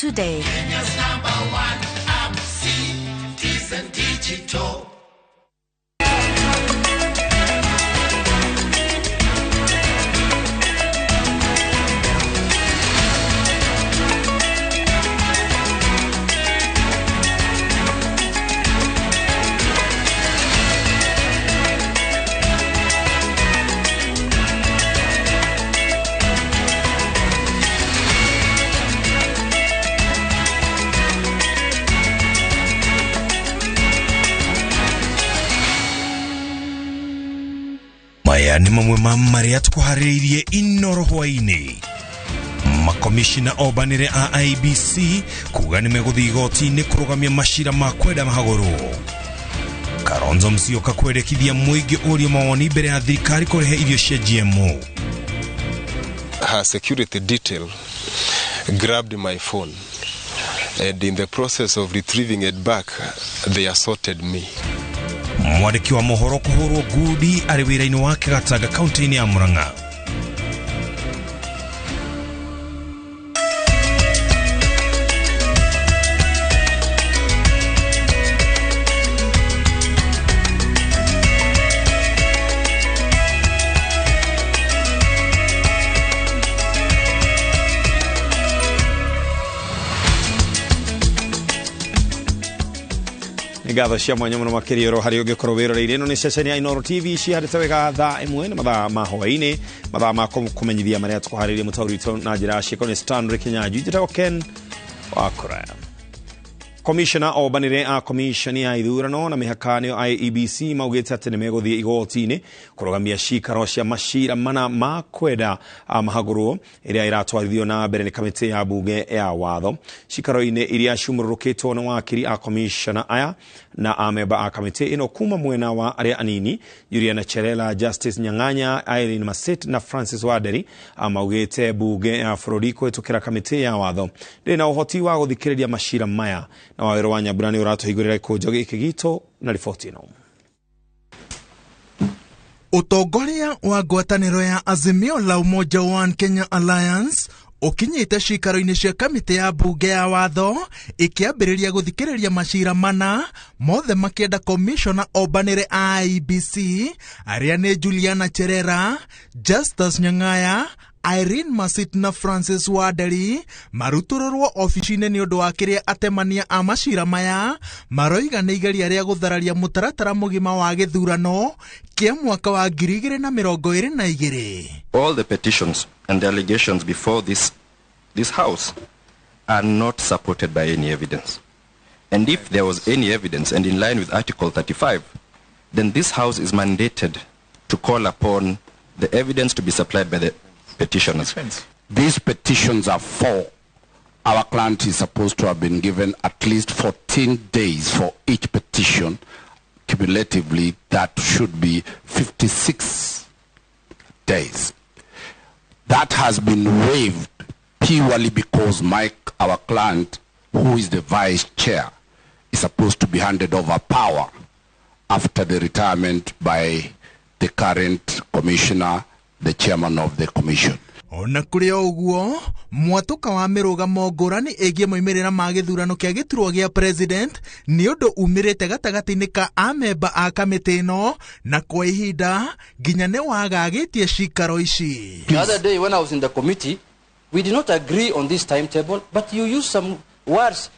today. Kenya's number one app, Citizen Digital. Maya nĩ mamwe ma marĩa tũkũharĩrĩirie Inoro hwaĩ-inĩ. Makomishina ombanĩre a IEBC kuga nĩ megũthiĩ igoti-inĩ kũrũgamia macira ma kwenda mahagũrwo. Kalonzo Musyoka kwendekithia mũingĩ ũrie mawoni mbere ya thirikari kũrehe irio cia GMO. Her security detail grabbed my phone, and in the process of retrieving it back, they assaulted me. Mwandĩki wa mohoro kũhũrwo ngundi arĩ wĩra-inĩ wake Gatanga kaunti-inĩ ya Murang'a. Ngatho cia mwanya muno makiria oro harĩ ũngĩkorwo wĩroreire. Ĩno nĩ ceceni ya Inooro TV cihandĩte wega thaa ĩmwe nĩ mathaa ma hwaĩ-inĩ, mathaa ma kũmenyithia marĩa tũkũharĩria mũtaũri witũ na njĩra ya ciĩko nĩ Stanley Kinyanjui. Njĩtagwo Ken Wakũraya. Commissioner ombanĩre a commission ya ithurano na mĩhaka nĩyo IEBC maugĩte atĩ nĩ megũthiĩ igoti-inĩ kũrũgamia cikaro cia macira mana ma kwenda mahagũrwo ĩrĩa ĩratwarithio na mbere nĩ kamĩtĩ ya bunge ya watho. Cikaro-inĩ iria ciumũrũrũkĩtwo nĩ wakiri a commissioner aya na amemba a kamĩtĩ ĩno kuma mwena wa arĩa anini Juliana Cherela, Justice Nyang'anya, Irene Masit na Francis Wanderi maugĩte bunge ya bũrũri kũhĩtũkĩra kamĩtĩ ya watho ndĩrĩ na ũhoti wa gũthikĩrĩria macira maya. Na Wawĩra wa Nyambura nĩ ũratũhingũrĩra gĩkũnjo gĩkĩ gitũ na riboti ĩno. Ũtongoria wa ngwatanĩro ya Azimio la Umoja One Kenya Alliance ũkinyĩte cikaro-inĩ cia kamĩtĩ ya bunge ya watho ĩkĩambĩrĩria gũthikĩrĩria macira mana mothe makĩenda komishona ombanĩre IEBC arĩa nĩ Juliana Cherera, Justus Nyang'aya, Irene Masit na Francis Wanderi marutũrũrwo obici-inĩ nĩ ũndũ wa kĩrĩa atemania a macira maya maroiga nĩ igeria rĩa gũthararia mũtaratara mũgima wa gĩthurano kĩa mwaka wa 2022. All the petitions and the allegations before this house are not supported by any evidence. And if there was any evidence, and in line with Article 35, then this house is mandated to call upon the evidence to be supplied by the petitioners. These petitions are four. Our client is supposed to have been given at least 14 days for each petition. Cumulatively, that should be 56 days. That has been waived purely because Mike, our client, who is the vice chair, is supposed to be handed over power after the retirement by the current commissioner, the chairman of the commission. Ona kũrĩ o ũguo, mwatũka wa mĩrũgamo ngũrani ĩgiĩ moimĩrĩra ma gĩthurano kĩa gĩturwa gĩa president nĩ ũndũ umĩrĩte gatagatĩ-inĩ ka amemba a kamĩtĩ ĩno na kwa ihinda nginya nĩ wagagĩtie cikaro ici. The other day when I was in the committee, we did not agree on this timetable, but you used some words.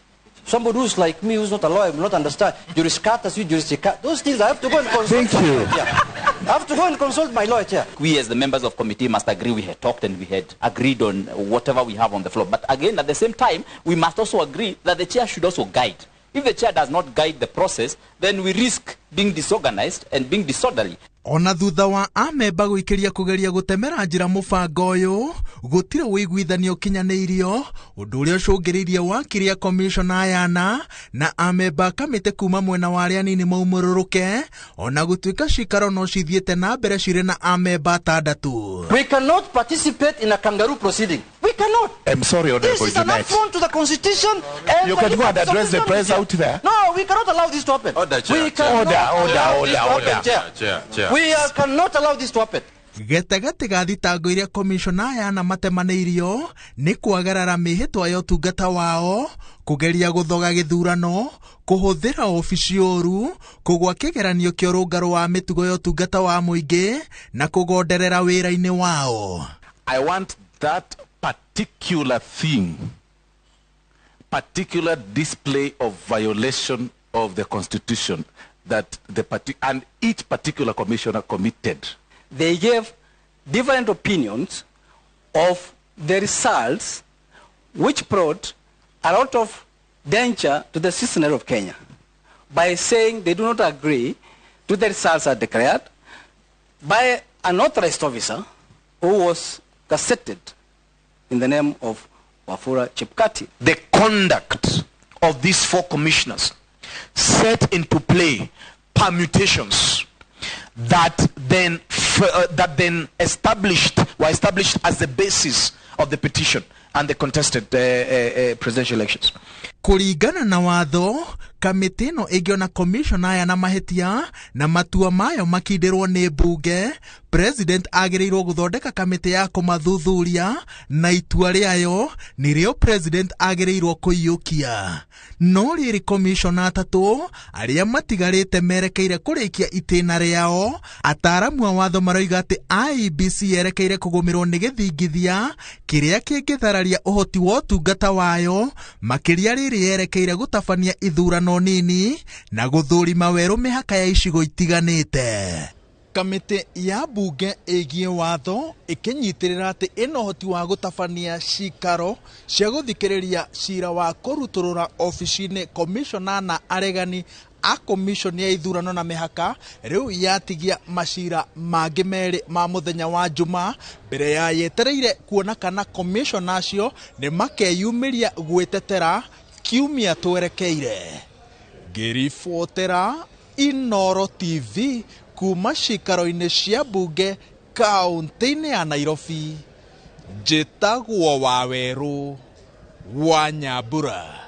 Somebody who's like me, who's not a lawyer, will not understand. Juriscata, sui jurisdica. Those things I have to go and consult. Thank you. I have to go and consult my lawyer. Chair. We as the members of committee must agree. We had talked and we had agreed on whatever we have on the floor. But again, at the same time, we must also agree that the chair should also guide. If the chair does not guide the process, then we risk being disorganized and being disorderly. Ona thutha wa amemba gũikĩria kũgeria gũtemera njĩra mũbango ũyũ gũtirĩ ũiguithanio ũkinyanĩirio ũndũ ũrĩa ũcũngĩrĩirie wakiri a commissioner ayana na amemba kamĩtĩ kuma mwena wa arĩa anini maumũrũrũke ona gũtuĩka cikaro no cithiĩte na mbere cirĩ na amemba atandatũ. We cannot participate in a kangaroo proceeding. We cannot. I'm sorry, Honorable This is an Junet. affront to the Constitution. And You can go and address the press out there. No, we cannot allow this to happen. Order, Chair. We cannot Order, order, allow this order, to happen, order. Chair. Chair, Chair. We cannot allow this to happen. Gatagatĩ ga thitango iria komishona aya ana matemanĩirio nĩ kwagarara mĩhĩtwa ya ũtungata wao, kũgeria gũthoga gĩthurano, kũhũthĩra obici ũru, kũgwa kĩgeranio kĩa ũrũngarũ wa mĩtugo ya ũtungata wa mũingĩ na kũgonderera wĩra-inĩ wao. I want that particular thing, particular display of violation of the Constitution that the and each particular commissioner committed. They gave different opinions of the results, which brought a lot of danger to the citizenry of Kenya by saying they do not agree to the results as declared by an authorized officer who was gazetted in the name of Wafula Chebukati. The conduct of these 4 commissioners set into play permutations that then were established as the basis of the petition and the contested presidential elections. Kũringana na watho, kamĩtĩ ĩno ĩngĩona komishona aya na mahĩtia na matua mayo makindĩrwo nĩ mbunge, president agĩrĩirwo gũthondeka kamĩtĩ ya kũmathuthuria na itua rĩayo nĩrĩo president agĩrĩirwo kũiyũkia. No rĩrĩ komishona atatũ arĩa matigarĩte merekeire kũrĩkia itĩna rĩao, ataaramu a watho maroiga atĩ IEBC yerekeire kũgũmĩrwo nĩ gĩthingithia kĩrĩa kĩngĩthararia ũhoti wa ũtungata wayo, makĩria rĩrĩ yerekeire gũtabania ithurano nini na gũthũrima werũ mĩhaka ya icigo itiganĩte. Kamĩtĩ ya mbunge ĩgiĩ watho ĩkĩnyitĩrĩra atĩ ĩna ũhoti wa gũtabania cikaro cia gũthikĩrĩria cira wa kũrutũrũra obici-inĩ komishona na aregani a komishoni ya ithurano na mĩhaka rĩu yatigia macira mangĩ merĩ ma mũthenya wa Jumaa mbere ya yetereire kuona kana komishona acio nĩ makeyumĩria gwĩtetera kiumia twerekeire. Ngĩribotera Inooro TV kuma cikaro-inĩ cia mbunge kaũntĩ-inĩ ya Nairobi, njĩtagwo Wawerũ wa Nyambura.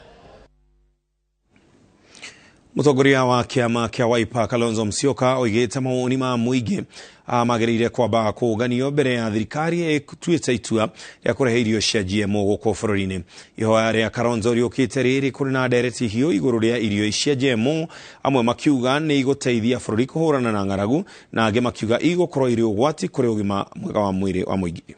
Mũtongoria wa kĩama kĩa Wiper Kalonzo Musyoka oigĩte mawoni ma mũingĩ magĩrĩire kwamba kũũnganio mbere ya thirikari ĩtuĩte itua rĩa kũrehe irio cia GMO gũkũ bũrũri-inĩ. Ihoya rĩa Kalonzo rĩũkĩte rĩrĩ kũrĩ na ndereti hiũ igũrũ rĩa irio cia GMO, amwe makiuga nĩ igũteithia bũrũri kũhũrana na ng'aragu na angĩ makiuga igũkorwo irĩ ũgwati kũrĩ ũgima mwega wa mwĩrĩ wa mũingĩ.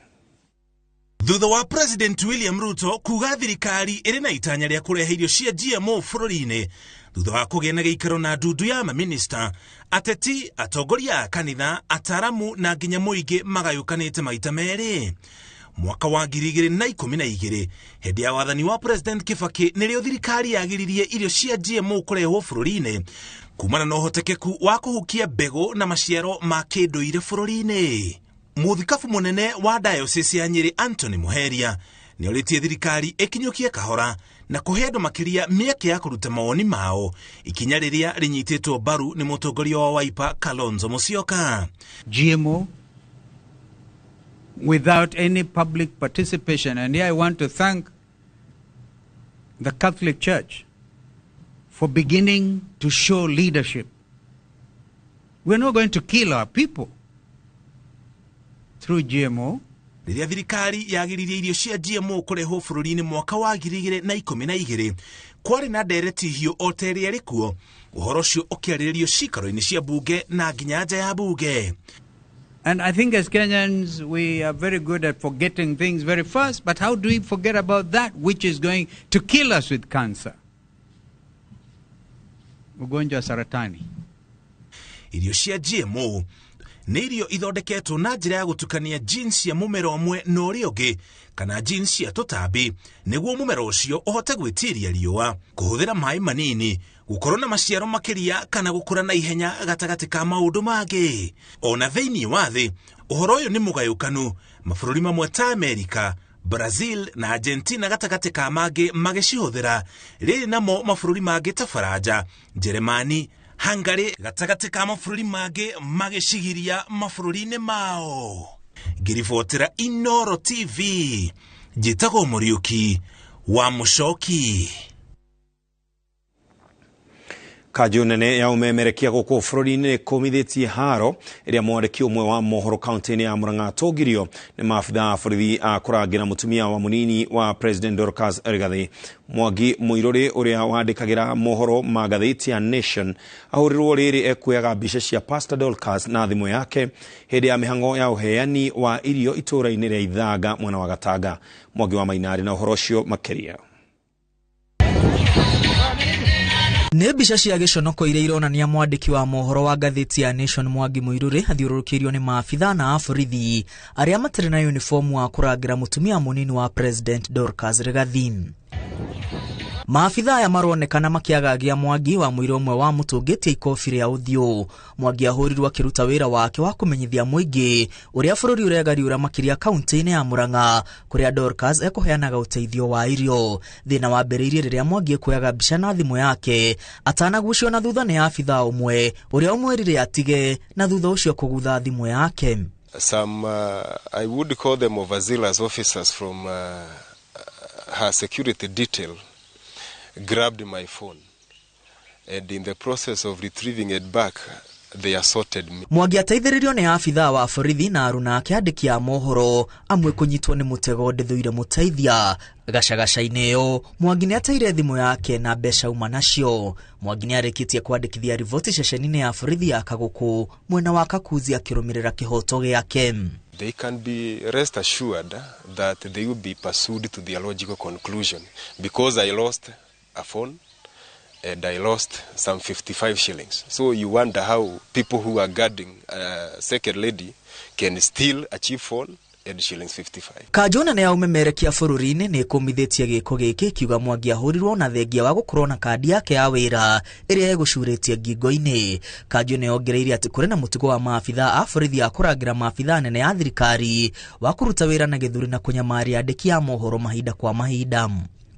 Thutha wa President William Ruto kuga thirikari ĩrĩ na itanya rĩa kũrehe irio cia GMO bũrũri-inĩ thutha wa kũgĩa na gĩikaro na ndundu ya maminista, ateti, atongoria a kanitha, ataramu na nginya mũingĩ magayũkanĩte maita merĩ. Mwaka wa 2012 hĩndĩ ya wathani wa President Kibaki nĩrĩo thirikari yagiririe irio cia GMO kũrehwo bũrũri-inĩ kumana na ũhotekeku wa kũhukia mbegũ na maciaro ma kĩndũire bũrũri-inĩ. Mũthikabu mũnene wa diocese ya Nyeri Anthony Muheria nĩorĩtie thirikari ĩkinyũkie kahora na kũhe andũ makĩria mĩeke ya kũruta mawoni mao, ikinya rĩrĩa rĩnyitĩtwo mbaru nĩ mũtongoria wa Wiper Kalonzo Musyoka. GMO without any public participation, and here I want to thank the Catholic Church for beginning to show leadership. We're not going to kill our people through GMO. Rĩrĩa thirikari yagiririe irio cia GMO kũrehwo bũrũri-inĩ mwaka wa 2012 kwarĩ na ndereti hiũ o ta ĩrĩa ĩrĩ kuo, ũhoro ũcio ũkĩarĩrĩrio cikaro-inĩ cia bunge na nginya nja ya bunge. And I think as Kenyans we are very good at forgetting things very fast, but how do we forget about that which is going to kill us with cancer? Ugonjwa wa saratani. Irio cia GMO nĩ irio ithondeketwo na njĩra ya gũtukania genes cia mũmera ũmwe na ũrĩa ũngĩ kana genes cia tũtambi nĩguo mũmera ũcio ũhote gwĩtiria riũa, kũhũthĩra maĩ manini, gũkorwo na maciaro makĩria kana gũkũra na ihenya gatagatĩ ka maũndũ mangĩ. Ona thĩinĩ wa thĩ ũhoro ũyũ nĩ mũgayũkanu, mabũrũri mamwe ta Amerika, Brazil na Argentina gatagatĩ ka mangĩ magĩcihũthĩra, rĩrĩ namo mabũrũri mangĩ ta Faranja, Jeremani, Hungary gatagatĩ ka mabũrũri mangĩ magĩcigiria mabũrũri-inĩ mao. Ngĩribotera Inooro TV, njĩtagwo Mũriũki wa Mũcoki. Kanjũ nene ya ũmemerekia gũkũ bũrũri-inĩ kũmithĩtie haro ĩrĩa mwandĩki ũmwe wa mohoro kaunti-inĩ ya Murang'a atũngirio nĩ maabitha a borithi a kũrangĩra mũtumia wa mũnini wa President Dorcas Rigathi. Mwangi Muiruri ũrĩa wandĩkagĩra mohoro ma ngathĩti ya Nation ahũrirwo rĩrĩ ekuoyaga mbica cia Pastor Dorcas na thimũ yake hĩndĩ ya mĩhang'o ya ũheani wa irio itũũra-inĩ rĩa Ithanga mwena wa Gatanga. Mwangi wa Maina arĩ na ũhoro ũcio makĩria. Nĩ mbica cia gĩconoko iria ironania mwandĩki wa mohoro wa ngathĩti ya Nation Mwangi Muiruri athiũrũrũkĩirio nĩ maabitha na aborithi arĩa matarĩ na uniform wa kũrangĩra mũtumia mũnini wa President Dorcas Rigathi. Maabitha aya maronekana makĩagagia Mwangi wa mũira ũmwe wa mũtũngĩtie ikobi rĩa ũthiũ. Mwangi ahũrirwo akĩruta wĩra wake wa kũmenyithia mũingĩ ũrĩa bũrũri ũregariũra makĩria kaunti-inĩ ya Murang'a kũrĩa Dorcas ekũheanaga ũteithio wa irio. Thĩna wambĩrĩirie rĩrĩa Mwangi ekuoyaga mbica na thimũ yake atanagucio na thutha nĩ abitha ũmwe ũrĩa ũmwĩrire atige na thutha ũcio kũgutha thimũ yake. Some, I would call them overzealous officers from her security detail grabbed my phone, and in the process of retrieving it back, they assaulted me. Mwangi ateithĩrĩrio nĩ abithaa wa borithi na aruna ake andĩki a mohoro amwe kũnyitwo nĩ mũtego ndĩthũire mũteithia. Gacagaca-inĩ ĩyo Mwangi nĩ ateire thimũ yake na mbeca uma nacio. Mwangi nĩ arĩkĩtie kwandĩkithia riboti ceceni-inĩ ya borithi ya Kaguku mwena wa Kakuzi akĩrũmĩrĩra kĩhoto gĩake. They can be rest assured that they will be pursued to their logical conclusion, because I lost a phone and I lost some 55 shillings. So you wonder how people who are guarding a second lady can steal a cheap phone and shillings 55. Kanjũ nene ya ũmemerekia bũrũri-inĩ nĩ ĩkũmithĩtie gĩko gĩkĩ kiuga Mwangi ahũrirwo na thengia wa gũkorwo na kandi yake ya wĩra ĩrĩa ĩgũcurĩtie ngingo-inĩ. Kanjũ nĩ yongereire atĩ kũrĩ na mũtugo wa maabitha a borithi a kũrangĩra maabitha nene ya thirikari wa kũruta wĩra na gĩthũri na kũnyamaria andĩki a mohoro mahinda kwa mahinda.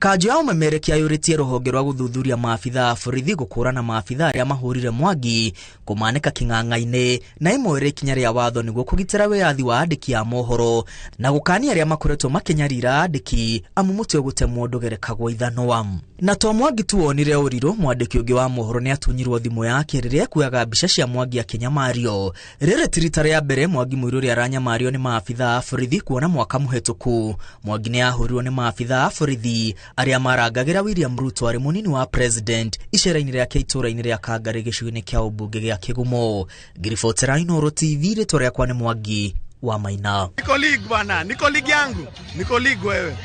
Kanjũ ya ũmemerekia yũrĩtie rũhonge rwa gũthuthuria maabitha a borithi gũkũrana maabitha arĩa mahũrire Mwangi kũmanĩka kĩng'ang'a-inĩ na ĩmoere ikinya rĩa watho nĩguo kũgitĩra wĩyathi wa andĩki a mohoro na gũkania arĩa makoretwo makĩnyarira andĩki amu mũtĩ ũgũtemwo ndũgerekagwo ithanwa. Na to Mwangi tu wonire ũrirũ, mwandĩki ũngĩ wa mohoro nĩ atunyirwo thimũ yake rĩrĩa ekuoyaga mbica cia Mwangi akĩnyamario. Rĩrĩ ti rita rĩa mbere Mwangi Muiruri aranyamario nĩ maabitha a borithi kuona mwaka mũhetũku Mwangi nĩ ahũrirwo nĩ maabitha a borithi arĩa marangagĩra William Ruto arĩ mũnini wa president icera-inĩ rĩake itũũra-inĩ rĩa Kangarĩ gĩcigo-inĩ kĩa ũmbunge gĩa Kĩgumo. Ngiribotera Inooro TV, rĩtwa rĩakwa nĩ Mwangi wa Maina. Niko league bana, niko league yangu, niko league wewe.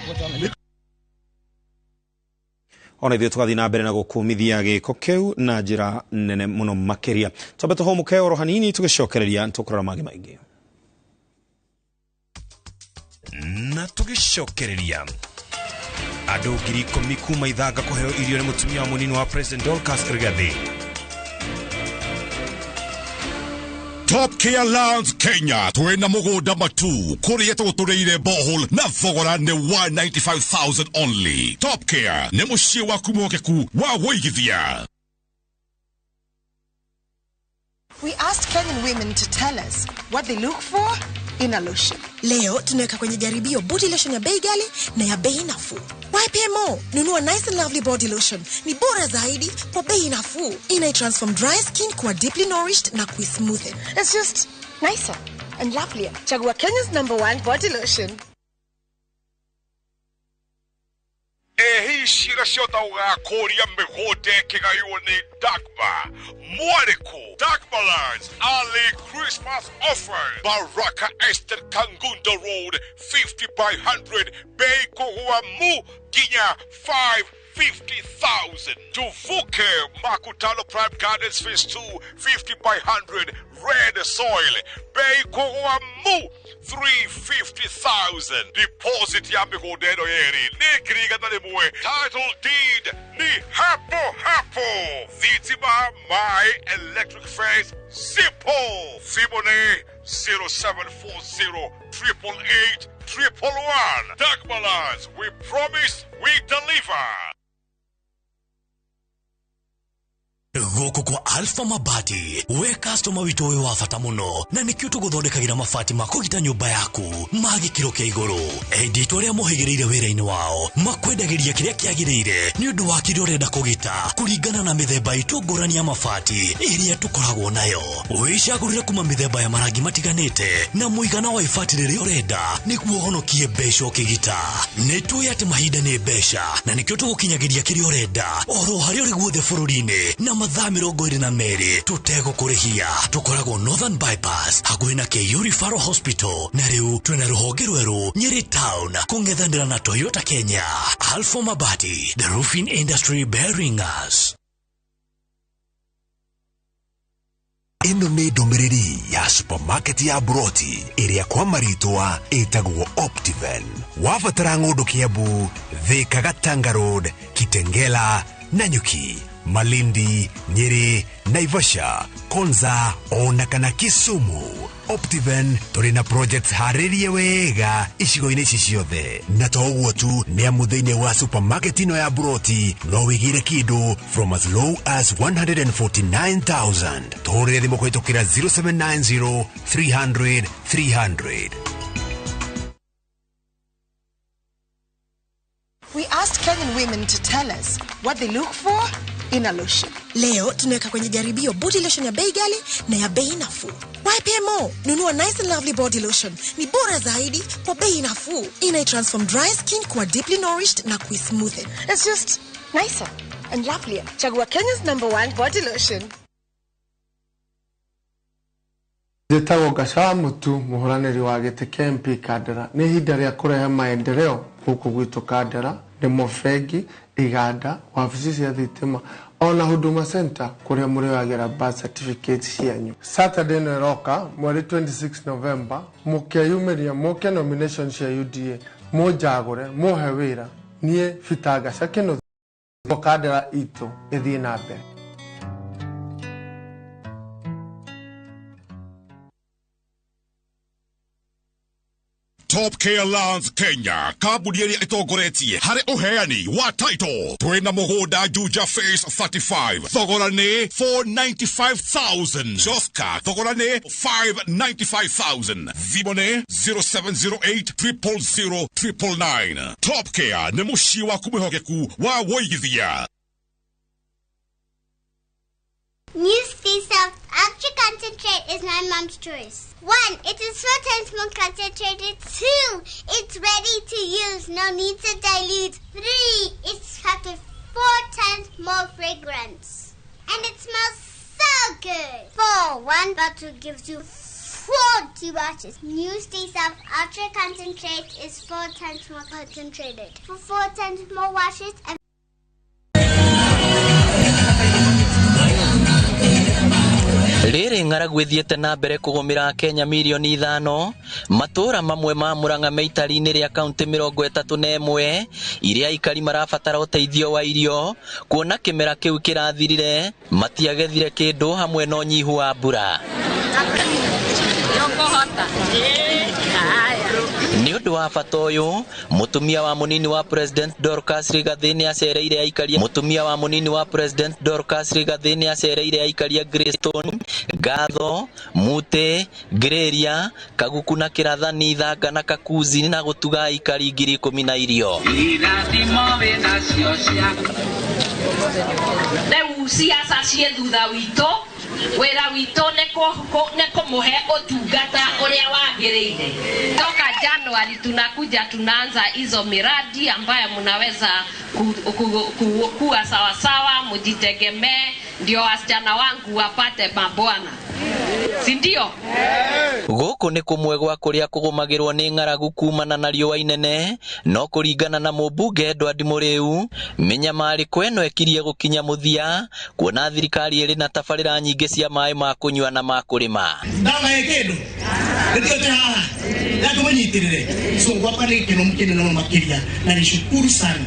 Ona ithuĩ tũgathiĩ na mbere na gũkũmithia gĩko kĩu na njĩra nene mũno makĩria. Twambe tũhũmũke oro hanini tũgĩcokereria tũkũrora mangĩ maingĩ. Na tũgĩcokereria andũ 10,000 kuma Ithanga kũheo irio nĩ mũtumia wa mũnini wa President Dorcas Rigathi. Top Care Lands Kenya twina mugunda matu kuria tuguturiire borehole na thogora ni 195,000 only. Top Care ni muciĩ waku mwokeku wa wũigithia. We asked Kenyan women to tell us what they look for in a lotion. Leo tunaweka kwenye jaribio body lotion ya bei ghali na ya bei nafuu. YPMO, nunua nice and lovely body lotion. Ni bora zaidi kwa bei nafuu. Ina transform dry skin kuwa deeply nourished na kuismoothen. It's just nicer and lovelier. Chagua Kenya's #1 body lotion. Ehi cira ciothe ũgakũria mĩgũnda ĩkĩgaywo nĩ Dagmar Mwarĩku. Dagmar Lands early Christmas offer. Baraka Estate Kangundo Road 50 by 100 bei kũgũa mu nginya 550,000. Tuvuke Makutano Prime Gardens Phase 2 50 by 100 red soil bei kũgũa mu 350,000. Deposit ya mĩgũnda ĩno yerĩ nĩ 100,000. Title deed ni hapo hapo. Thitima my electric fence simple. Thimũ nĩ 0740 888 111. Dagmar Lands, we promise, we deliver. Gũkũ kwa Alpha Mabati, we customer witũ wĩ wa bata mũno, na nĩkĩo tũgũthondekagĩra mabati ma kũgita nyũmba yaku ma gĩkĩro kĩa igũrũ. Endia aitũ arĩa mohĩgĩrĩire wĩra-inĩ wao makwendagĩria kĩrĩa kĩagĩrĩire nĩ ũndũ wa kĩrĩa ũrenda kũgita kũringana na mĩthemba itũ ngũrani ya mabati ĩrĩa tũkoragwo nayo. Wĩcagũrĩre kuma mĩthemba ya marangi matiganĩte na mũigana wa ibati rĩrĩa ũrenda nĩguo ũhonokie mbeca ũkĩgita. Nĩ tũĩ atĩ mahinda nĩ mbeca na nĩkĩo tũgũkinyagĩria kĩrĩa ũrenda oro harĩa ũrĩ guothe bũrũri-inĩ na mathaa 22 tũtegũkũrĩhia. Tũkoragwo Northern Bypass hakuhĩ na KU Referral Hospital, na rĩu twĩna rũhonge rwerũ Nyeri Town kũng'ethanĩra na Toyota Kenya. Alpha Mabati, the roofing industry bearing us. Ĩno nĩ ndũmĩrĩri ya supermarket ya Broti ĩrĩa kwa marĩtwa ĩtagwo Optiven. Wabatara ng'ũndũ Kiambu, Thika, Gatanga Road, Kitengela, Nanyuki, Malindi, Nyeri, Naivasha, Konza ona kana Kisumu. Optiven tũrĩ na projects harĩrie wega icigo-inĩ ici ciothe, na to ũguo tu, nĩ amu thĩinĩ wa supermarket ĩno ya Broti no wĩgĩre kĩndũ from as low as 149,000. Tũhũrĩre thimũ kũhĩtũkĩra 0790 300 300. We asked Kenyan women to tell us what they look for in a lotion. Leo tunaweka kwenye jaribio body lotion ya bei ghali na ya bei nafuu. YPMO, nunua Nice and Lovely body lotion. Ni bora zaidi kwa bei nafuu. Ina transform dry skin kuwa deeply nourished na kuismoothen. It's just nicer and lovelier. Chagua Kenya's #1 body lotion. Njĩtagwo Gacawa Mũtu, mũhũranĩri wa gĩtĩ kĩa MP Kandara. Nĩ ihinda rĩa kũrehe maendeleo gũkũ gwitũ Kandara, nĩmo bengi, iganda, wabici cia thitima ona Huduma Center kũrĩa mũrĩoyagĩra birth certificate cianyu. Saturday ĩno ĩroka mweri 26 November, mũkeyumĩria mũke nomination cia UDA, mũnjagũre, mũhe wĩra. Niĩ Peter Gaca Kĩnuthia, Kandara itũ ĩthiĩ na mbere. Top Care Lands Kenya, kambuni ĩrĩa ĩtongoretie harĩ ũheani wa title. Twĩna mũgũnda Juja Phase 35, thogora nĩ 495,000. Joska, thogora nĩ 595,000. Thimũ nĩ 0708 000 999. Top Care nĩ mũciĩ waku mwĩhokeku wa wũigithia. New South Ultra Concentrate is my mom's choice. 1, it is 4 times more concentrated. 2, it's ready to use, no need to dilute. 3, it's packed with 4 times more fragrance. And it smells so good. 4, 1 bottle gives you 40 washes. New Stay South Ultra Concentrate is 4 times more concentrated. For 4 times more washes and Rĩrĩ ng'aragu ĩthiĩte na mbere kũgũmĩra Kenya mirioni 5, matũũra mamwe ma Murang'a me itari-inĩ rĩa kaunti 31 iria aikari marabatara ũteithio wa irio kuona kĩmera kĩu kĩrathirire matiagethire kĩndũ hamwe na ũnyihu wa mbura. Nĩ ũndũ wa bata ũyũ, mũtumia wa mũnini wa President Dorcas Rigathi nĩ acereire aikari. Mũtumia wa mũnini wa President Dorcas Rigathi nĩ acereire aikari a Greystone, Ngatho, Mute, Greria, Kaguku na Kĩrathani, Ithanga na Kakuzi na gũtuga aikari 10,000 na irio. Rĩu siasa ciĩ thutha witũ, wĩra witũ nĩ kũmũhe ũtungata ũrĩa wagĩrĩire. Toka Januari tunakuja tunaanza hizo miradi ambayo mnaweza kuwa sawasawa, mjitegemee, ndio wasichana wangu wapate mabwana, si ndio? Gũkũ nĩ kũmwe gwa kũrĩa kũgũmagĩrwo nĩ ng'aragu kumana na riũa inene, no kũringana na mũmbunge Edward Mũrĩu, mĩnyamarĩko ĩno ĩkirie gũkinya mũthia kuona thirikari ĩrĩ na tabarĩra nyingĩ cia maĩ ma kũnyua na ma kũrĩma. Ndamahe kĩndũ nĩtio twĩ haha na tũmũnyitĩrĩre, so gwakwa nĩ gĩkeno kĩnene mũno makĩria, na nĩshukuru sana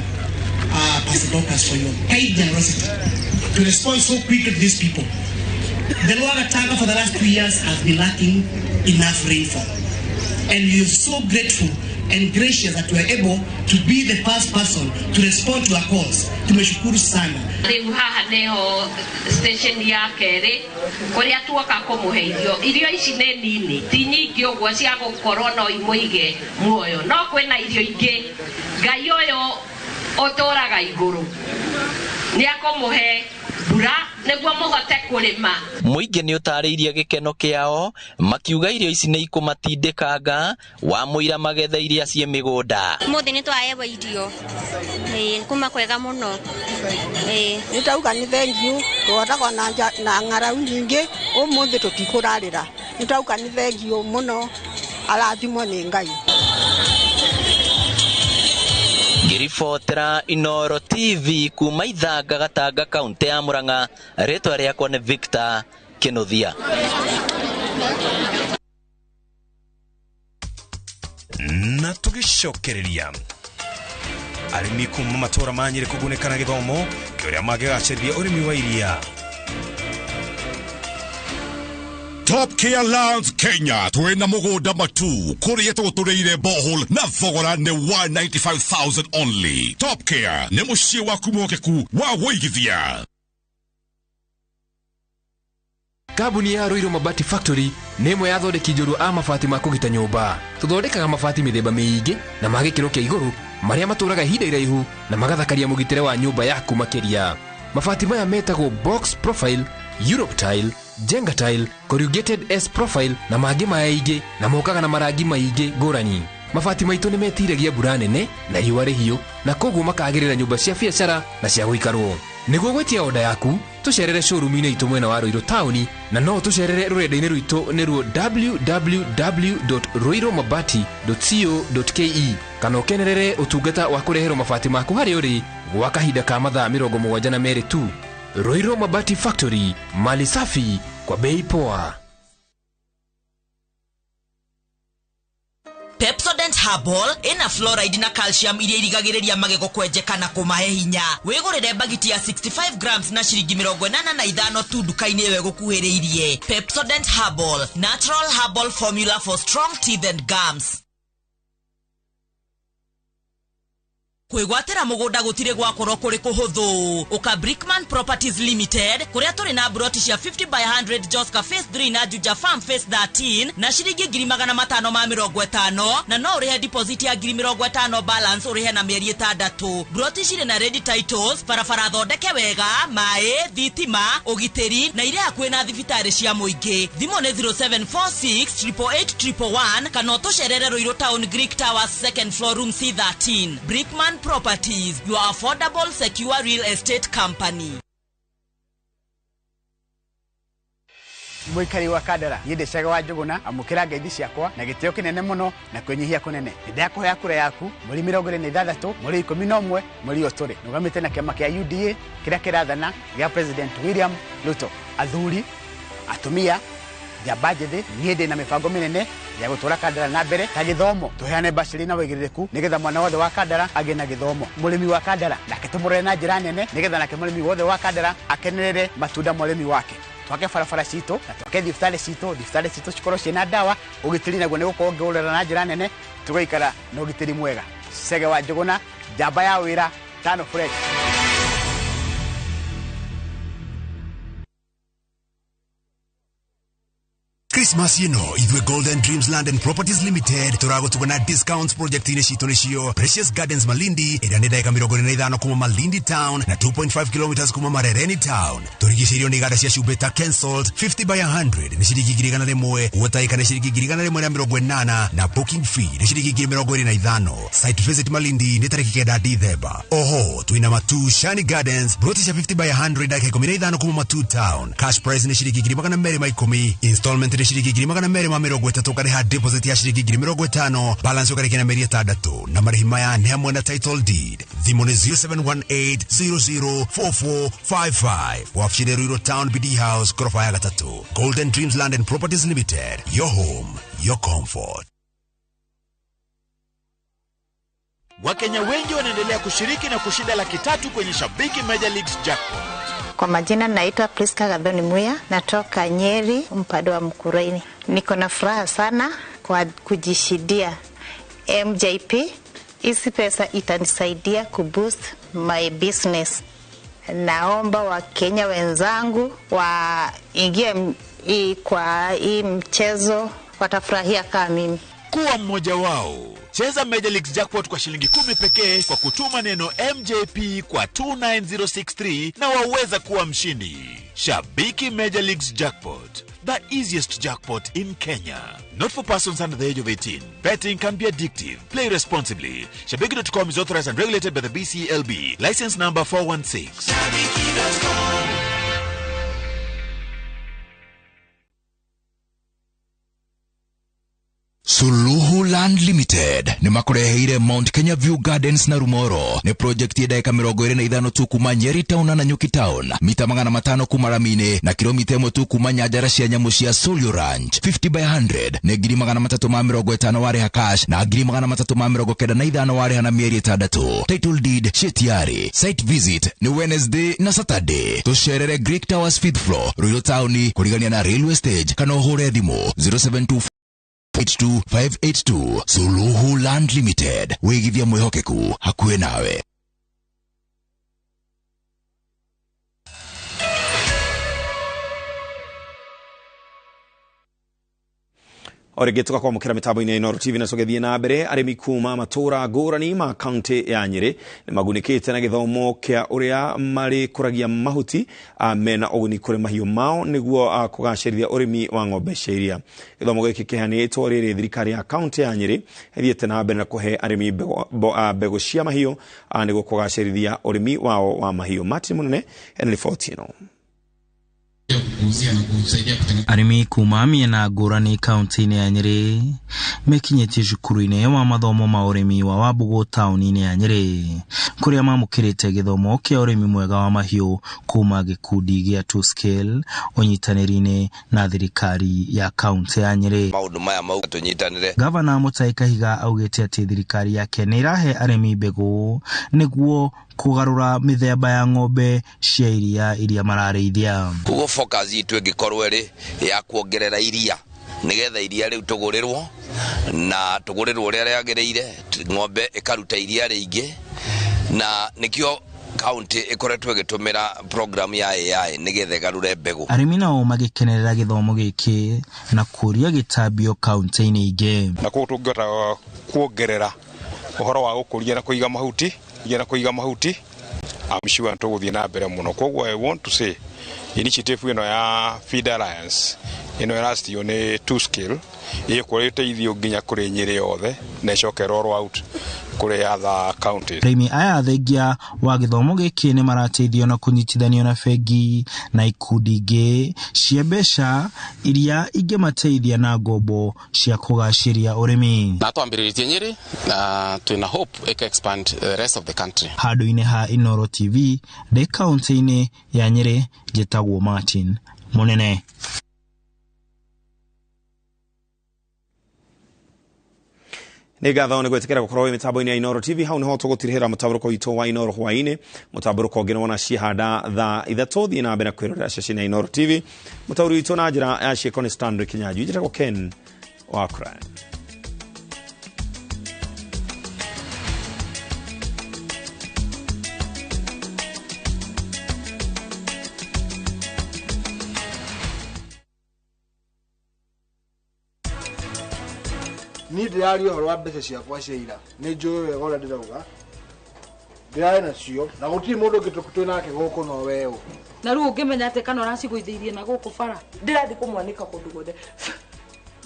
Pastor Dorcas for your kind generosity to respond so quickly to these people. The Lower Gatanga for the last 2 years has been lacking enough rainfall, and we are so grateful and gracious that we are able to be the first person to respond to our calls. Tumeshukuru sana. Rĩu haha nĩho station ya kerĩ kũrĩa tuoka kũmũhe irio. Irio ici nĩ nini, ti nyingĩ ũguo cia gũkorwo no imũige muoyo, no kwĩna irio ingĩ Ngai ũyũ ũtũraga igũrũ nĩ akũmũhe mbura nĩguo mũhote kũrĩma. Mũingĩ nĩ ũtarĩirie gĩkeno kĩao makiuga irio ici nĩ ikũmatindĩkanga wa mũira magetha iria ciĩ mĩgũnda. Mũthĩ nĩ twahewa irio kuma kwega mũno. Nĩ tauga nĩ thengiũ tũhotagwo na ng'arau nyingĩ ũmũthĩ tũtikũrarĩra. Nĩ tauga nĩ thengiũ mũno, arathimwo nĩ Ngai. Ngĩribotera Inooro TV kuma Ithanga Gatanga kaunti ya Murang'a, rĩtwa rĩakwa nĩ Victor Kinuthia. Na tũgĩcokereria arĩmi kuma matũra ma Nyĩrĩ kũgunĩka na gĩthomo kĩũrĩa mangĩgacĩrithia ũrĩmi wa iria. Top Care Lands Kenya twina mugunda matu kuria tugutureire borehole na thogora ni 195,000 only. Top Care ni muciĩ waku mwokeku wa wũigithia. Kambuni ya Ruiru Mabati Factory nĩ ĩmwe ya athondeki njorua a mabati ma kũgita nyũmba. Tũthondekaga mabati mĩthemba mĩingĩ na ma gĩkĩro kĩa igũrũ marĩa matũraga ihinda iraihu na magathakaria mũgitĩre wa nyũmba yaku makĩria. Mabati maya metagwo box profile, Europe tile, Jenga tile, corrugated S profile na mangĩ maingĩ na mokaga na marangi maingĩ ngũrani. Mabati maitũ nĩ metiragia mbura nene na riũa rĩhiũ na koguo makagĩrĩra nyũmba cia biacara na cia gũikarwo. Nĩguo gwĩtia oda yaku tũcerere showroom-inĩ itũ mwena wa Ruiru taũni na no tũcerere rũrenda-inĩ rwitũ nĩruo www.ruirumabati.co.ke kana ũkenerere ũtungata wa kũreherwo mabati maku harĩa ũrĩ gwa kahinda ka mathaa 72 tu. Ruiru Mabati Factory, mali safi kwa bei poa. Pepsodent Herbal ina fluoride na calcium iria irigagĩrĩria magego kwenjeka na kũmahe hinya. Wĩgũrĩre bagiti ya 65 grams na ciringi 85 tu nduka-inĩ ĩyo ĩgũkuhĩrĩirie. Pepsodent Herbal, natural herbal formula for strong teeth and gums. Kwĩgwatĩra mũgũnda gũtirĩ gwakorwo kũrĩ kũhũthũ. Ũka Brickman Properties Limited kũrĩa tũrĩ na broti cia 50 by 100 Joska Phase 3 na Juja Farm Phase 13 na ciringi 550 na no ũrĩhe deposit ya 50,000 balance ũrĩhe na mĩeri 6. Broti cirĩ na ready titles, barabara thondeke wega, maĩ, thitima, ũgitĩri na irĩ hakuhĩ na thibitarĩ cia mũingĩ. Thimũ nĩ 0746 888 111 kana ũtũcerere Ruiru Town Greek Towers second floor room C13. Brickman Properties, your affordable, secure real estate company. Mwikari wa Kandara niĩ ndĩ Cege wa Njũgũna, amũkĩra ngeithi ciakwa na gĩtĩo kĩnene mũno na kwĩnyihia kũnene. Nĩ ndakũhea kura yaku mweri 26 mweri 11 mweri ũyũ tũrĩ. Nũgamĩte na kĩama kĩa UDA kĩrĩa kĩrathana gĩa President William Ruto. Athuri, atumia, njamba njĩthĩ, niĩ ndĩ na mĩbango mĩnene ya gũtwara Kandara na mbere ta gĩthomo. Tũheane bacĩrĩ na wĩigĩrĩrĩku nĩgetha mwana wothe wa Kandara agĩe na gĩthomo. Mũrĩmi wa Kandara nake tũmũrore na njĩra nene nĩgetha nake mũrĩmi wothe wa Kandara akenerere matunda ma ũrĩmi wake. Twake barabara citũ na twake thibitarĩ citũ, thibitarĩ citũ cikorwo ciĩna ndawa, ũgitĩri naguo nĩ gũkorwo ngĩũrora na njĩra nene, tũgaikara na ũgitĩri mwega. Cege wa Njũgũna, njamba ya wĩra, tano fresh. Christmas ĩno ithuĩ Golden Dreams Land and Properties Limited tũragũtuga na discounts project-inĩ citũ nĩcio Precious Gardens Malindi ĩrĩa nĩ ndagĩka 45 kuma Malindi Town na 2.5 km kuma Marereni Town. Tũrigicĩirio nĩ iganda cia cumbĩ ta Kensalt 50 by 100 nĩ ciringi 101, Water nĩ ciringi 180 na booking fee nĩ ciringi 25. Site visit Malindi nĩ tarĩki 9 Dithemba. Oho twĩna Matu Shani Gardens broti cia 50 by 100 ndagĩka 15 kuma Matu Town. Cash price nĩ ciringi 210, installment nĩ ciringi 230, ũkarĩha deposit ya ciringi 50,000, balance ũkarĩkia na mĩeri 6 na marĩhi maya nĩ hamwe na title deed. Thimũ nĩ 0718004455. Wabici nĩ Ruiru Town BD House gorofa ya 3. Golden Dreams Land and Properties Limited, your home, your comfort. Wakenya wengi wanaendelea kushiriki na kushinda 300,000 kwenye Shabiki Major Leagues Jackpot. Kwa majina naitwa Priska Gathoni Muya, natoka Nyeri, mpado wa Mkuraini. Niko na furaha sana kwa kujishidia MJP. Hizi pesa itanisaidia kuboost my business. Naomba Wakenya wenzangu waingie kwa hii mchezo, watafurahia kama mimi. Kuwa mmoja wao. Cheza Major League Jackpot kwa shilingi 10 pekee kwa kutuma neno MJP kwa 29063 na waweza kuwa mshindi. Shabiki Major Leagues Jackpot, the easiest jackpot in Kenya. Not for persons under the age of 18. Betting can be addictive. Play responsibly. Shabiki.com is authorized and regulated by the BCLB. License number 416. Shabiki.com. Suluhu Land Limited nĩ makũreheire Mount Kenya View Gardens na Rumoro. Nĩ project ya ndagĩka 25 tu kuma Nyeri Town na Nanyuki Town, mita 500 kuma rami-inĩ na kilomita 1 tu kuma nyanjara cia nyamũ cia Solio Ranch. 50 by 100 nĩ 350 warĩha cash na 395 warĩha na mĩeri 6. Title deed ciĩ tiarĩ. Site visit nĩ Wednesday na Saturday. Tũcerere Greek Towers 5th floor, Ruiru Town, kũrigania na railway stage, kana ũhũre thimũ 072 82582. Suluhu Land Limited, wĩigithia mwĩhokeku hakuhĩ nawe. O rĩngĩ tũgakwamũkĩra mĩtambo-inĩ ya Inooro TV na tũgĩthiĩ na mbere. Arĩmi kuma matũra ngũrani ma kaunti ya Nyĩrĩ nĩ magunĩkĩte na gĩthomo kĩa ũrĩa marĩkũragia mahuti mena ũguni kũrĩ mahiũ mao nĩguo kũgacĩrithia ũrĩmi wa ng'ombe cia iria. Gĩthomo gĩkĩ kĩheanĩtwo rĩrĩ thirikari ya kaunti ya Nyĩrĩ ĩthiĩte na mbere na kũhe arĩmi mbegũ cia mahiũ nĩguo kũgacĩrithia ũrĩmi wao wa mahiũ. Martin Munene ena riboti ĩno. Arĩmi kuma mĩena ngũrani kaunti-inĩ ya Nyĩrĩ mekinyĩtie cukuru-inĩ wa mathomo ma ũrĩmi wa Wambũgũ taũni-inĩ ya Nyĩrĩ kũrĩa mamũkĩrĩte gĩthomo kĩa ũrĩmi mwega wa mahiũ kuma gĩkundi gĩa Two Scale ũnyitanĩri-inĩ na thirikari ya kaunti ya Nyĩrĩ. Maũndũ maya mauga tũnyitanĩre. Gavana Mutahi Kahiga augĩte atĩ thirikari yake nĩ ĩrahe arĩmi mbegũ nĩguo kũgarũra mĩthemba ya ng'ombe cia iria iria mararĩithia. Koguo focus itũ ĩngĩkorwo ĩrĩ ya kuongerera iria nĩgetha iria rĩu tũgũrĩrwo na tũgũrĩrwo ũrĩa rĩagĩrĩire, ng'ombe ĩkaruta iria rĩingĩ, na nĩkĩo kaunti ĩkoretwo ĩgĩtũmĩra program ya AI nĩgetha ĩgarũre mbegũ. Arĩmi nao magĩkenerera gĩthomo gĩkĩ na kũria gĩtambio kaunti-inĩ ingĩ. Na koguo tũngĩhota kuongerera ũhoro wa gũkũria na kũiga mahuti, na kũiga mahuti, I'm sure tũgũthiĩ na mbere mũno. Koguo I want to say initiative ĩno ya Feed Alliance ĩno ĩracitio nĩ Two Scale ĩgũkorwo ĩteithio nginya kũrĩ Nyĩrĩ yothe na ĩcoke roll out kũrĩ other counties. Arĩmi aya thengia wa gĩthomo gĩkĩ nĩ marateithio na kũnyitithanio na bengi na ikundi ingĩ cia mbeca iria ingĩmateithia na ngombo cia kũgacĩria ũrĩmi. Na twambĩrĩrĩtie Nyĩrĩ na twĩna hope ĩka expand the rest of the country. Handũ-inĩ ha Inooro TV ndĩ kaunti-inĩ ya Nyĩrĩ, njĩtagwo Martin Munene. Nĩ ngatho nĩ gwĩtĩkĩra gũkorwo wĩ mĩtambo-inĩ ya Inooro TV. Hau nĩho tũgũtirĩhĩra mũtambũrũko witũ wa Inooro hwaĩ-inĩ. Mũtambũrũko ũngĩ nĩwona ciĩhanda thaa 3. Thiĩ na mbere kwĩrorera ceceni ya Inooro TV. Mũtaũri witũ na njĩra ya ciĩko nĩ Stanley Kinyanjui. Njĩtagwo Ken wa Crime. Niĩ ndĩraria ũhoro wa mbeca ciakwa cia ira, nĩ njũĩ wega ũrĩa ndĩrauga, ndĩrarĩ nacio na gũtirĩ mũndũ ũngĩ twĩ nake gũkũ no we ũ. Na rĩu ũngĩmenya atĩ kana ũracigũithĩirie na gũkũ bara, ndĩrathiĩ kũmwanĩka kũndũ guothe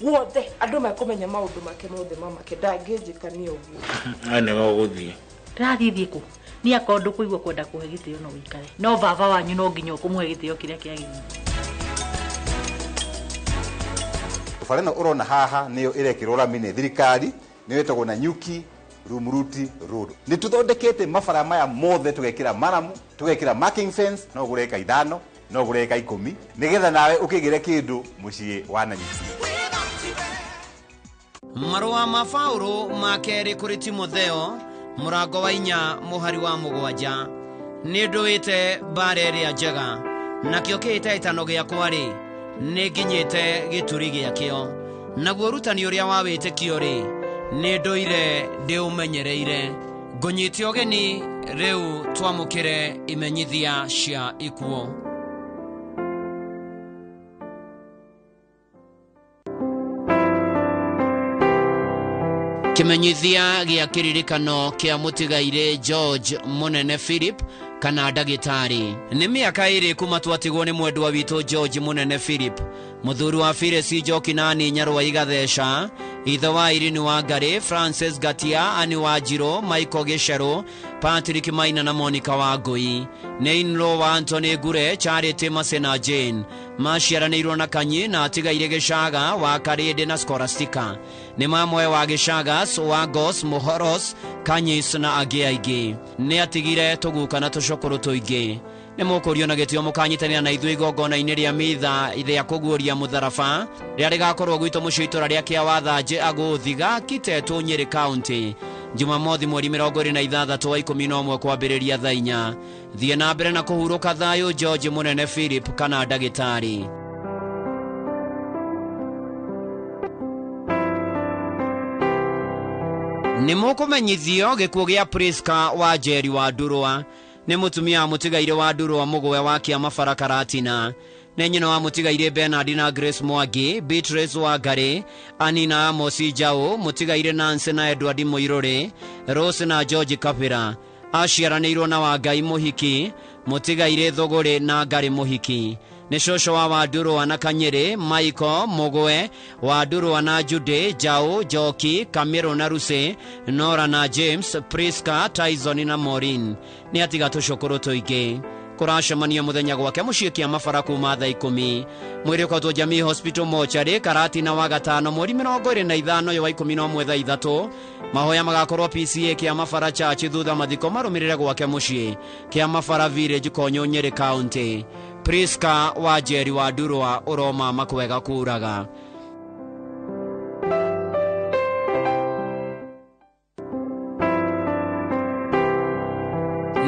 guothe, andũ mekũmenya maũndũ make mothe mamake, ndangĩnjĩkania ũguo. Aya nĩwe ũgũthiĩ. Ndĩrathiĩ thiĩ kũ? Niĩ akorwo ndũkũigua kwenda kũhe gĩtĩo no ũikare, no baba wanyu no nginya ũkũmũhe gĩtĩo kĩrĩa kĩagĩrĩire. Bara ĩno ũrona haha nĩyo ĩrekĩrwo rami nĩ thirikari, nĩyo ĩtagwo Nanyuki Rumuruti Road. Nĩ tũthondekete mabara maya mothe, tũgekĩra maramu, tũgekĩra marking fence, no ũgũre eka 5, no ũgũre eka 10, nĩgetha nawe ũkĩgĩre kĩndũ mũciĩ wa Nanyuki. Marũa ma Paũlũ ma kerĩ kũrĩ Timotheo mũrango wa 4 mũhari wa 7. Nĩ ndũĩte mbara ĩrĩa njega, nakĩo kĩhĩtahĩtano gĩakwa-rĩ, nĩ nginyĩte gĩturi gĩakĩo. Naguo ũrutani ũrĩa wa wĩtĩkio-rĩ, Nĩ ndũire ndĩũmenyereire. Ngũnyite ũgeni rĩu twamũkĩre imenyithia cia ikuũ. Kĩmenyithia gĩa kĩririkano kĩa mũtigairĩ George Mũnene Philip kana ndagĩtarĩ. Nĩ mĩaka ĩrĩ kuma twatigwo nĩ mwendwa witũ George Mũnene Philip, mũthuri wa Phyllis Njoki na Annie Nyarwa Igatheca, ithe wa Irene Wangari, Francis Ngatia, Annie Wanjirũ, Michael Gĩcerũ, Patrick Maina na Monica Wangũi. Nĩ in-law wa Anthony Ngure, Charity Mercy na Jane. Maciaranĩirwo na Kanyi na atigaire Gĩcaga wa Karĩndĩ na Scholastica. Nĩ mamwe wa Gĩcagas, Wangos, Mũhoros, Kanyis na angĩ aingĩ. Nĩ atigire tũguka na tũcũkũrũ tũingĩ. Nĩ mũkũrio na gĩtĩo mũkanyitanĩra na ithuĩ igongona-inĩ rĩa mitha rĩa kũguũria mũtharaba rĩrĩa rĩgakorwo gwitũ mũciĩ itũra rĩa Kĩawathanjĩ Agũthiga Kitetũ Nyĩrĩ County Jumamothi mweri 26 wa 11 kwambĩrĩria thaa 4. Thiĩ na mbere na kũhurũka thayũ George Mũnene Philip kana ndagĩtarĩ. Nĩ mũkũmenyithio gĩkuũ gĩa Priska wa Njeri wa Ndurwa. Nĩ mũtumia wa mũtigairĩ wa Ndurwa mũgwe wa kĩama bara Karatina. Nĩ nyina wa mũtigairĩ Bernard na Grace Mwangi, Beatrice Wangari, Annie na Amos Njaũ, mũtigairĩ Nancy na Edward Mũirũrĩ, Rose na George Kabira. Aciaranĩirwo na Wangai Mũhiki, mũtigairĩ Thũgũrĩ na Ngarĩ Mũhiki. Nĩ cũcũ wa Wandurwa na Kanyĩrĩ, Michael Mũgwe, Wandurwa na Judy, Njaũ, Njoki, Kamĩrũ na Lucy, Nora na James, Priska, Tyson na Maureen. Nĩ atiga tũcũkũrũ tũingĩ. Kũracemania mũthenya gwake mũciĩ kĩa bara kuma thaa 10. Mwĩrĩ ũkotwo Jamii Hospital Mortuary Karatina wa gatano mweri 25 wa 11 thaa 3. Mahoya magakorwo PCA kĩa bara Church thutha mathiko marũmĩrĩre gwake mũciĩ kĩa bara Village Konyũ Nyĩrĩ County. Priska wa Njeri wa Ndurwa ũroma makwega kũraga.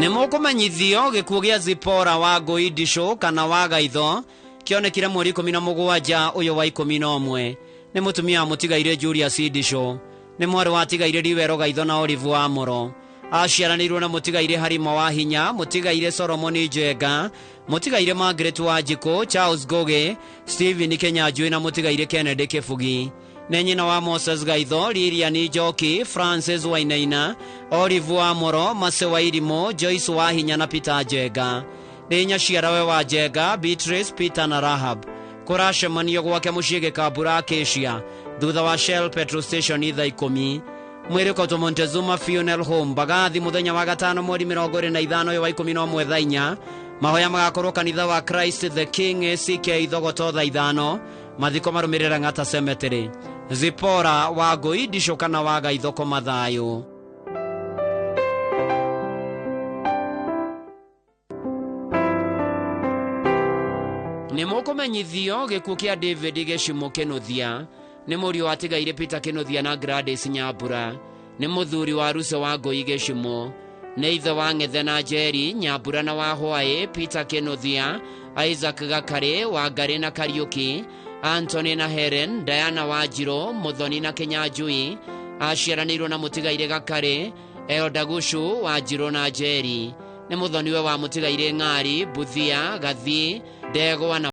Nĩ mũkũmenyithio gĩkuũ gĩa Zipora wa Ngũi Ndicũ kana wa Gaitho kĩonekire mweri 17 ũyũ wa 11. Nĩ mũtumia wa mũtigairĩ Julius Ndicũ. Nĩ mwarĩ wa atigairĩ Riwero Gaitho na Olive wa Moro. Aciaranĩirwo na mũtigairĩ Harima wa Hinya, mũtigairĩ Solomon Njenga, mũtigairĩ Margaret wa Njikũ, Charles Ngũgĩ, Stephen Kĩnyanjui na mũtigairĩ Kennedy Kĩbugi. Nĩ nyina wa Moses Gaitho, Lilian Njoki, Francis Wainaina, Olive wa Moro, Mase wa Irimũ, Joyce wa Hinya na Peter Njenga. Nĩ nyaciarawe wa Njenga, Beatrice, Peter na Rahab. Kũracemanio gwake mũciĩ Gĩkambura Acacia thutha wa Shell petrol station thaa 10. Mwĩrĩ ũkotwo Montezuma Funeral Home Mbagathi mũthenya wa gatano mweri 25 wa 11 thaa 4. Mahoya magakorwo kanitha wa Christ the King ACK Ithogoto thaa 5. Mathiko marũmĩrĩre Ng'ata Cemetery. Zipora wa Ngũi Ndicũ kana wa Gaitho koma thayũ. Nĩ mũkũmenyithio gĩkuũ kĩa David Gĩcimũ Kĩnuthia. Nĩ mũriũ wa atigairĩ Peter Kĩnuthia na Gladys Nyambura. Nĩ mũthuri wa Ruse wa Ngũi Gĩcimũ. Nĩ ithe wa Ng'ethe na Njeri, Nyambura na wa Hwaĩ, Peter Kĩnuthia, Isaac Gakarĩ, Wangarĩ na Kariũki, Anthony na Helen, Diana Wanjirũ, Mũthoni na Kĩnyanjui. Aciaranĩirwo na mũtigairĩ Gakarĩ, Elda Gucu, Wanjirũ na Njeri. Nĩ mũthoniwe wa mũtigairĩ Ng'ari, Buthia, Gathii, Ndegwa na